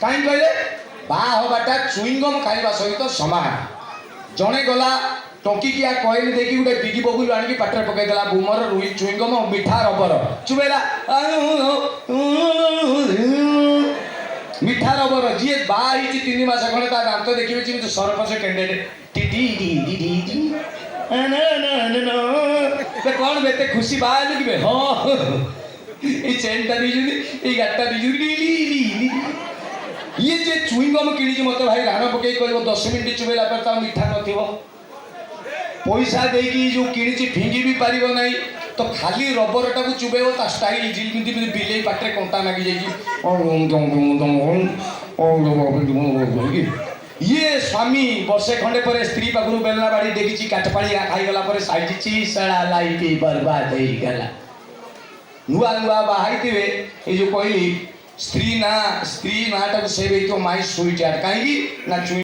କାହିଁ କହିଲେ, ବାହା ହବାଟା ଚୁଇଙ୍ଗମ ଖାଇବା ସହିତ ସମାନ। ଜଣେ ଗଲା, ଟଙ୍କିକିଆ କଏନ ଦେଇକି ଗୋଟେ ବିଗି ବବୁଲ ଆଣିକି ପାଟିରେ ପକେଇଦେଲା। ବୁମର ରୁଇ ଚୁଇଙ୍ଗମ, ମିଠା ରବର ଚୁବେଇଲା, ମିଠା ରବର। ଯିଏ ବାହା ହେଇଛି 3 ମାସ ଖଣ୍ଡେ, ତା ଦାନ୍ତ ଦେଖିବେ ଯେମିତି ସରପଞ୍ଚ କ୍ୟାଣ୍ଡିଡେଟ୍। ଟି ଟି ଟି ଟି ଟି ଟି ନା ନା ନା ନା। କଣ ବେ, ଏତେ ଖୁସି, ବାହା ହେଲୁ କି ବେ? ହଁ, ଏଇ ଚେନ୍ଟା ଦେଇଛନ୍ତି, ଏଇ ଗାଡ଼ିଟା ଦେଇଛନ୍ତି। ଲି, ଲି, ଲି, ଲି। ଇଏ ଯେ ଚୁଇଙ୍ଗମ କିଣିଛି, ମତେ ଭାଇ ରାଣ ପକେଇ କହିବ, 10 ମିନିଟ୍ ଚୁବେଇଲା ପରେ ତାର ମିଠା ନଥିବ। ପଇସା ଦେଇକି ଯୋଉ କିଣିଛି, ଫିଙ୍ଗି ବି ପାରିବ ନାହିଁ ତ, ଖାଲି ରବରଟାକୁ ଚୁବେଇବ। ତା ଷ୍ଟାଇଲ ଯେମିତି ବିଲେଇ ପାଟିରେ କଣ୍ଟା ଲାଗିଯାଇଛି। ଇଏ ସ୍ୱାମୀ ବର୍ଷେ ଖଣ୍ଡେ ପରେ ସ୍ତ୍ରୀ ପାଖରୁ ବେଲନା ବାଡ଼ି ଦେଖିଛି, କାଠପାଳିଆ ଖାଇଗଲା ପରେ ସାଇଜିଛି, ଶଳା ଲାଇଫ ବର୍ବାଦ ହେଇଗଲା। ନୂଆ ନୂଆ ବାହା ହେଇଥିବେ, ଏଇ ଯୋଉ କହିଲି ସ୍ତ୍ରୀ ନା, ସ୍ତ୍ରୀ ନାଁଟାକୁ ସେଭ୍ ହେଇଥିବ ମାଇ ସୁଇଟ୍ ହାର୍ଟ। କାହିଁକି ନା ଚୁଇଁ